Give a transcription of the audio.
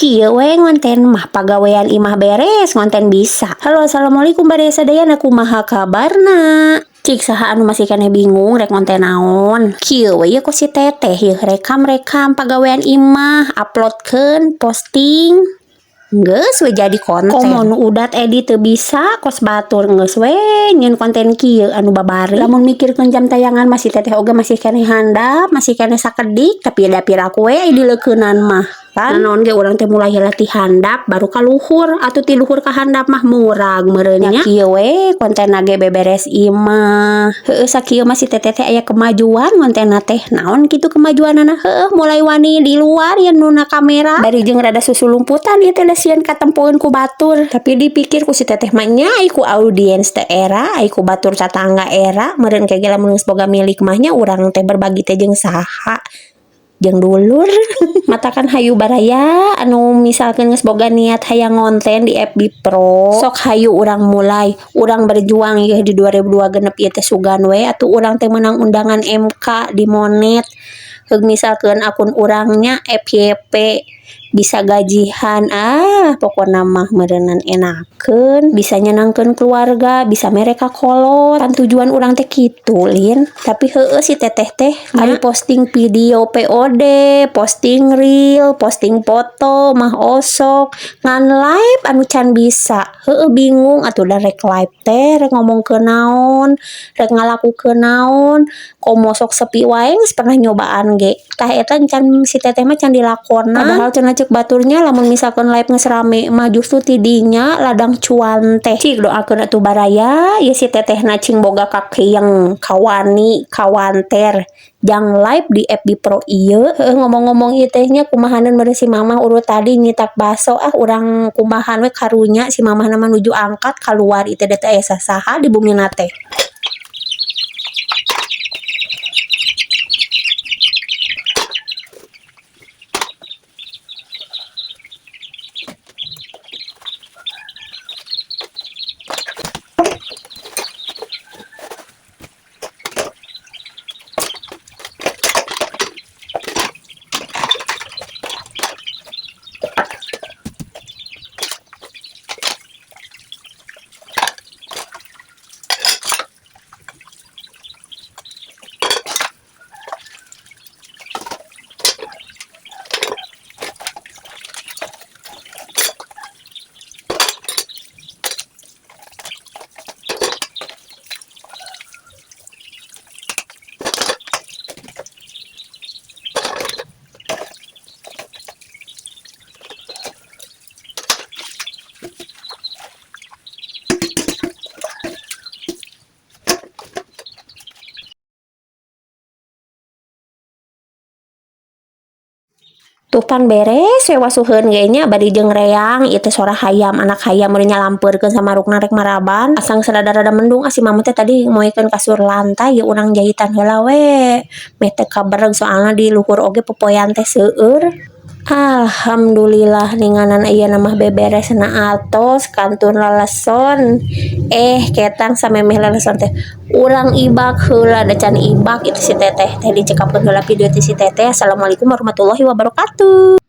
Kieu we ngonten mah, pagawean imah beres, ngonten bisa. Halo, assalamualaikum baraya sadayana, kumaha kabarna? Cik saha anu masih keneh bingung rek ngonten naon? Kieu we ieu ku si teteh yeuh, rekam-rekam pagawean imah, uploadkeun, posting. Geus we jadi konten. Komo nu udat edit teu bisa kos batur, geus we nyieun konten kieu anu babari. Lamun mikirkeun jam tayangan mah si teteh oge masih keneh handap, masih keneh sakedik, tapi da piraku we dileukeunan mah. Kan naon ge urang teh mulai heula ti handap baru ka luhur, atuh ti luhur ka handap mah murag meureun nya. Kieu we kontenna ge, beberes imah. Heueuh, sakieu mah si teteh teh aya kemajuan kontenna teh. Naon kitu kemajuanana? Heueuh, mulai wani di luar ya nuna kamera. Bari jeung rada susulumputan ieu teh, da sieun katempoeun ku batur. Tapi dipikir ku si teteh mah nya, ai ku audiens teh era, ai ku batur tatangga era, meureun ke ge lamun geus boga milik mah nya urang teh berbagi teh jeung saha? Jeung dulur. Matakan hayu baraya anu misalkan geus boga niat hayang ngonten di FB Pro, sok hayu urang mulai, urang berjuang yeuh di 2026 ieu teh. Sugan we atuh urang teh menang undangan MK di monet. Heug, misalkeun akun urangnya FYP bisa gajihan, ah pokona mah meureunan enakeun, bisa nyenangkeun keluarga, bisa mere ka kolot, kan tujuan urang teh kitu lin. Tapi heueuh, si teteh teh ari posting video POD, posting reel, posting foto mah osok, ngan live anu can bisa. Heueuh, bingung atuh da rek live teh rek ngomongkeun naon, rek ngalakukeun naon, komo sok sepi wae, geus pernah nyobaan ge. Tah eta can, si teteh mah can dilakonan. Padahal cenah ceuk baturnya lamun misalkan live geus rame mah justru tidinya ladang cuan teh. Cik doakeun atuh baraya ieu si tetehna cing boga kakeyeng, kawani, kawanter jang live di FB Pro ieu. Heueuh, ngomong-ngomong ieu teh nya, kumahaneun meureun si mamah urut tadi nyitak baso. Ah, urang kumahan we, karunya si mamahna mah nuju angkat kaluar ieu teh, da teu aya sasaha di bumina teh. Tuh pan beres we wasuheun ge nya, bari jeung reang ieu teh sora hayam, anak hayam meureun nyalampeurkeun samarukna rek maraban. Asa geus rada-rada mendung, ah si mama teh tadi moekeun kasur lantai ya, urang jahitan heula we meh teu kabereg, soalna di luhur oge popoean teh seueur. Alhamdulillah, ninganan ayeuna mah beberesna atos, kantun leleson. Eh, ketang samemeh leleson teh urang ibak heula, da can ibak itu si teteh teh. Dicekapkeun heula video ti si teteh. Assalamualaikum warahmatullahi wabarakatuh.